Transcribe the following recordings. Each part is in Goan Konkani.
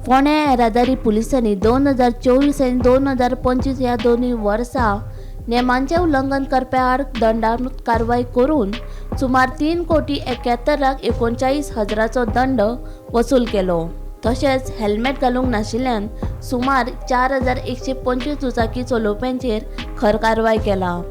फोंड्या येरादारी पुलिसांनी 2024 आनी 2025 ह्या दोनूय वर्सा नेमांचें उल्लंघन करप्या आड दंडात्मक कारवाय करून सुमार 3 कोटी 71 लाख 39 हजाराचो दंड वसूल केलो. तशेंच हेल्मेट घालूंक नाशिल्ल्यान सुमार 4125 दुचाकी चलोवप्यांचेर खर कारवाय केला.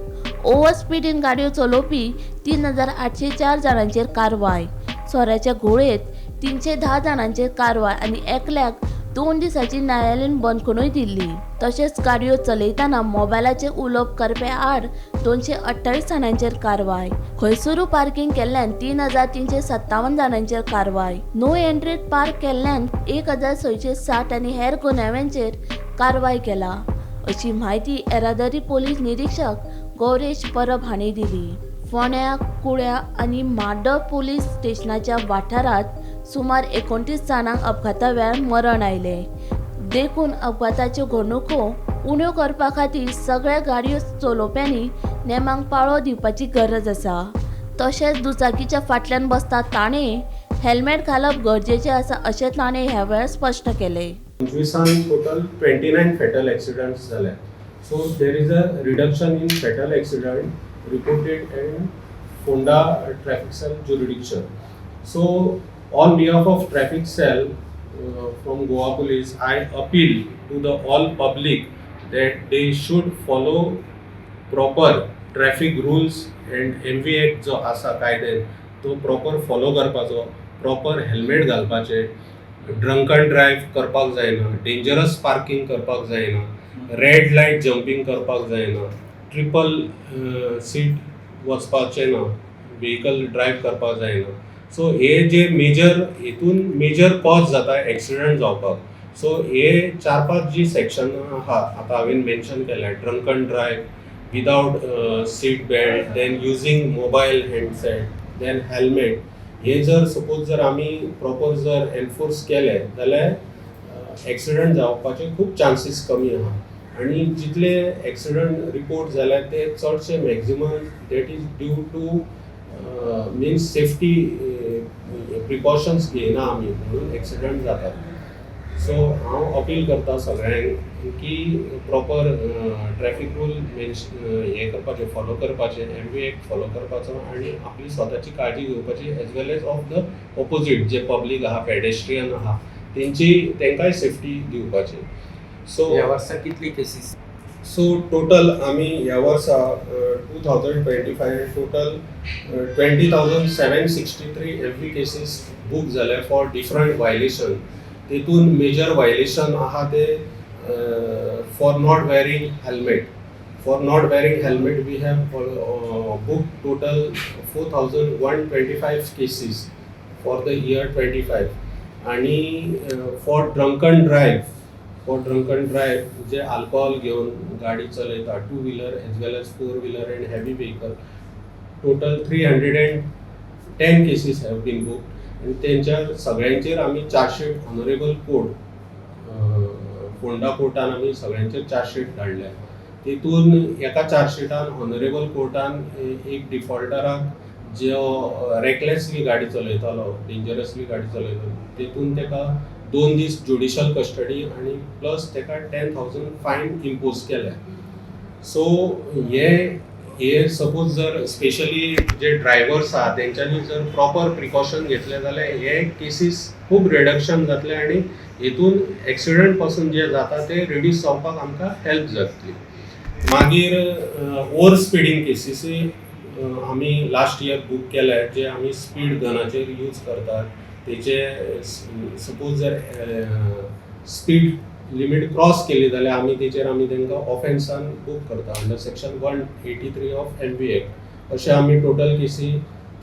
ओव्हर स्पिडीन गाडयो चलोवपी 3804 जाणांचेर कारवाय, सोऱ्याच्या घुंवळेंत 310 जाणांचेर कारवाय आनी एकल्याक 2 दिसांची न्यायालयीन बंदखणूय दिल्ली. तशेंच गाडयो चलयतना मोबायलाचेर उलोवप करप्या आड 228 जाणांचेर कारवाय, खंयसरूय पार्किंग केल्ल्यान 3357 जाणांचेर कारवाय, नो एंट्रीत पार्क केल्ल्यान 1660 आनी हेर गुन्यांवांचेर कारवाय केला, अशी म्हायती येरादारी पोलीस निरीक्षक गौरेश परब हांणी दिली. फोंड्या, कुळ्या आनी माड्डोळ पोलीस स्टेशनाच्या वाठारांत सुमार 29 जाणांक अपघाता वेळार मरण आयलें. देखून अपघाताच्यो घडणुको उण्यो करपा खातीर सगळ्या गाडयो चलोवप्यांनी नेमांक पाळो दिवपाची गरज आसा. तशेंच दुचाकीच्या फाटल्यान बसता ताणें हेल्मेट घालप गरजेचें आसा, अशें ताणें ह्या वेळार स्पश्ट केलें. 25न total 29 fatal accidents जाले. So there is a reduction in fatal accident reported in Ponda traffic cell jurisdiction. So on behalf of traffic cell from Goa Police, I appeal to the all public that they should follow proper traffic rules and MV Act जो आसा कायद्यान, तो प्रॉपर फॉलो करपाचो, प्रॉपर हेल्मेट घालपाचें, ड्रंकन ड्रायव्ह करपाक जायना, डेंजरस पार्किंग करपाक जायना, रेड लायट जंपींग करपाक जायना, ट्रिपल सीट वचपाचें ना, व्हेकल ड्रायव्ह करपाक जायना. सो हे जे मेजर हेतून मेजर कॉज जाता एक्सिडंट जावपाक. सो हे चार पांच जी सेक्शन आहा, आतां हांवें मेन्शन केल्या, drunken drive, without seat belt, then using mobile handset, then helmet, हे जर सपोज जर आमी प्रॉपर जर एनफोर्स केले जाल्यार एक्सिडंट जावपाचे खूब चान्सीस कमी आहा. आनी जितले एक्सिडंट रिपोर्ट जाल्या ते चडशे maximum that is due to means safety precautions घेयना आमी, म्हणून एक्सिडंट जातात. सो हांव अपील करता सगळ्यांक की प्रॉपर ट्रॅफिक रूल मेन्श हें करपाचें, फॉलो करपाचें, एम व्ही एक्ट फॉलो करपाचो आनी आपली स्वताची काळजी घेवपाची, as well as of the opposite J public आहा, पेडेस्ट्रियन आहा, तेंची तेंकांय सेफ्टी दिवपाची. सो ह्या वर्सा कितली केसीस? सो टोटल आमी ह्या वर्सा 2025 total 20,763 MV cases book जाले फॉर डिफरंट वायलेशन. तेतून मेजर वायलेशन आहा ते for not wearing helmet. For not wearing helmet we have book total 4125 cases for the year 25. आणि for drunken drive, J alcohol घेवन गाडी चलयता, two wheeler as well as four wheeler and heavy vehicle, total 310 cases have been book. आनी तेंच्या सगळ्यांचेर आमी चार्जशीट ऑनरेबल कोर्ट फोंडा कोर्टान आमी सगळ्यांचेर चार्जशीट धाडल्या. तितून एका चार्जशीटान ऑनरेबल कोर्टान एक डिफॉल्टराक, जो रेकलेसली गाडी चलयतालो, डेंजरसली गाडी चलयतालो, तितून तेका 2 दीस ज्युडिशल कस्टडी आनी प्लस तेका 10,000 फायन इम्पोज केल्या. सो हे हे सपोज जर स्पेशली जे ड्रायव्हर्स आहा, तेंच्यांनी जर प्रॉपर प्रिकॉशन घेतले जाल्यार हे केसीस खूब रिडक्शन जातले आनी हेतून एक्सिडंट पासून जे जाता ते रिड्यूस जावपाक आमकां हेल्प जातली. मागीर ओवर स्पिडींग केसीसूय आमी लास्ट इयर बूक केले, जे आमी स्पीड गनाचेर यूज करतात. तेचे सपोज जर स्पीड लिमीट क्रॉस केली जाल्यार आमी तेचेर आमी तांकां ऑफेन्सान बूक करता under section 183 of MV Act. अशे आमी टोटल केसी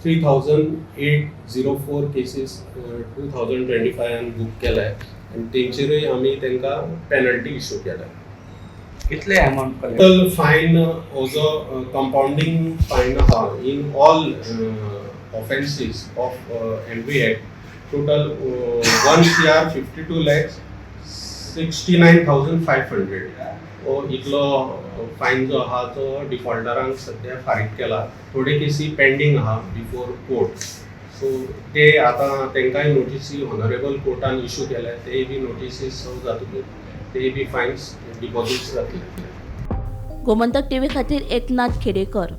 3804 cases 2025न बूक केले आनी तेंचेरूय आमी तांकां पेनल्टी इशू केल्या. कितले amount collect? Total fine हो जो कंपाउंडींग फायन आहा in all offences of MV Act, total 1 CR 52 lakhs 69,500. हो इतलो फायन जो आहा तो डिफॉल्टरांक सद्या फारीक केला. थोडे केसी पेंडींग आहा बिफोर कोर्ट. सो ते आतां तांकांय नोटीसी ऑनरेबल कोर्टान इशू केल्या, तेय बी नोटीसी सर्व जातकूच तेय बी फायन्स डिपॉझिट्स जातले. गोमंतक टीव्ही खातीर एकनाथ खेडेकर.